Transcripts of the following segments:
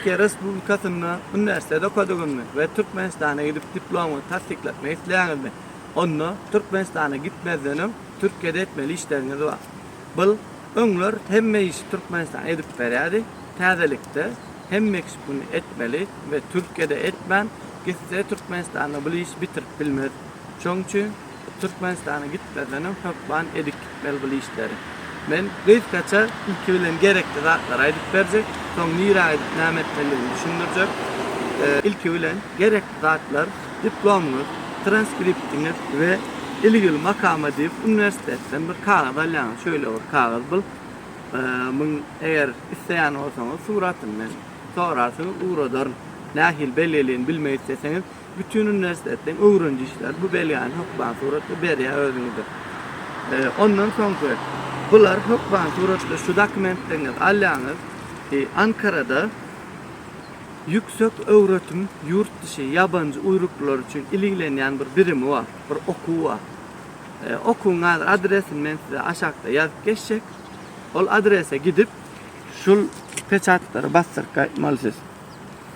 Türkiýe Respublikasynda uniwersitet okadygyňyzmy we Türkmenistana gidip diplomyňyzy tassyklatmak isleýäňizmi? Onda Türkmenistana gitmezden öň Türkiýede etmeli işleriňiz bar. Bil, öňler hemme işi Türkmenistan edip berýärdi. Täzelikde hemme kişi buny etmeli we Türkiýede etmän gitse Türkmenistanda bul işi bitirip bilmez. Şoň üçin Türkmenistana gitmezden öň hökman edip gitmeli bul işleri. Men gysgaça ilki bilen gerekli zatlary aýdyp berjek, soň nirä gidip näme etmelidigini düşündirjek. Ilki bilen gerekli zatlar diplomyňyz, transkriptiňiz we ilgili makama diýip uniwersitetden bir kagyz alýaňyz, şöýle bir kagyz bul. Muň eger isleýän bolsaňyz suratyny men sorarsyňyz ugradaryn. Nähili belgeligini bilmek isleseňiz Bütin uniwersitetleň öwreniji işleri bu belgäni hökman suratda berýär özüňize. Ondan soňky bular hökman suratda şu dokumentleriňizi alýaňyz. Ankarada ýüksek öwretim ýurt dişi ýabanjy uýruklylar üçin iliglenýän bir birimi bar, bir okuw bar. Okuwyň häzir adresini men size aşakda ýazyp geçjek. Ol adrese gidip şul peçatlary basdyryp gaýtmaly siz.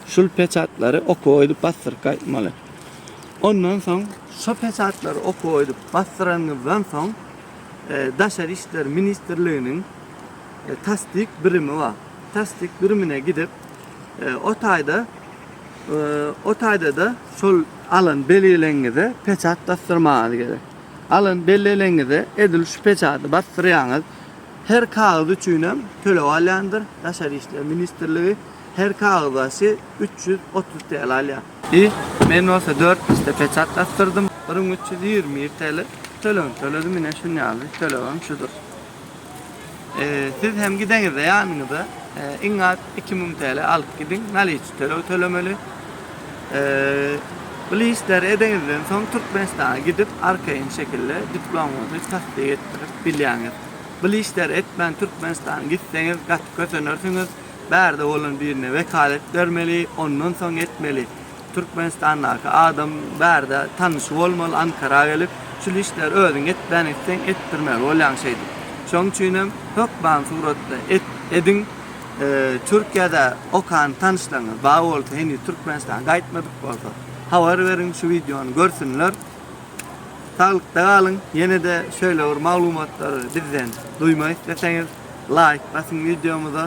Şul peçatlary okuwa gidip basdyryp gaýtmaly. Ondan soň şo peçatlary okuwa gidip basdyranyňyzdan soň Daşary işler ministrliginiň tassyk birimi bar. Tassyk birimine gidip o taýda o taýda-da şol alan belgileňize peçat basdyrmagyňyz gerek. Alan belgileňize edil şu peçaty basdyrýaňyz. Her kagyz üçinem töleg alýandyr Daşary işler ministrligi. Her kagyz başy 330 TL alýar. I, men bolsa dört liste peçat basdyrdym. 1321 TL tölegini töledim. Ine şun ýaly tölegem şudur. Siz hem gideňizde ýanyňyza iň az 2000 TL alyp gidiň. Naliçi töleg tölemeli. Bu işleri edeňizden soň Türkmenistana gidip arkaýyn şekilde diplomyňyzy tassyk etdirip bilýäňiz. Bu işleri etmän Türkmenistana gitseňiz gaty kösenersiňiz. Bärde bolan birine wekalet bermeli, ondan soň etmeli. Türkmenistandaky adam bärde tanyşy bolmaly, Ankara gelip, şul işleri özüň etmän etseň etdirmeli bolýaň şeýdip. Şoň üçinem hökman suratda et, ediň. Türkiýede okan tanyşlaryňyz bar bolsa, heniz Türkmenistana gaýtmadyk bolsa, habar beriň şu wideony görsünler. Saglykda galyň, ýene-de şeýle bir maglumatlary bizden duýmak isleseňiz, laýk basyň wideomyza.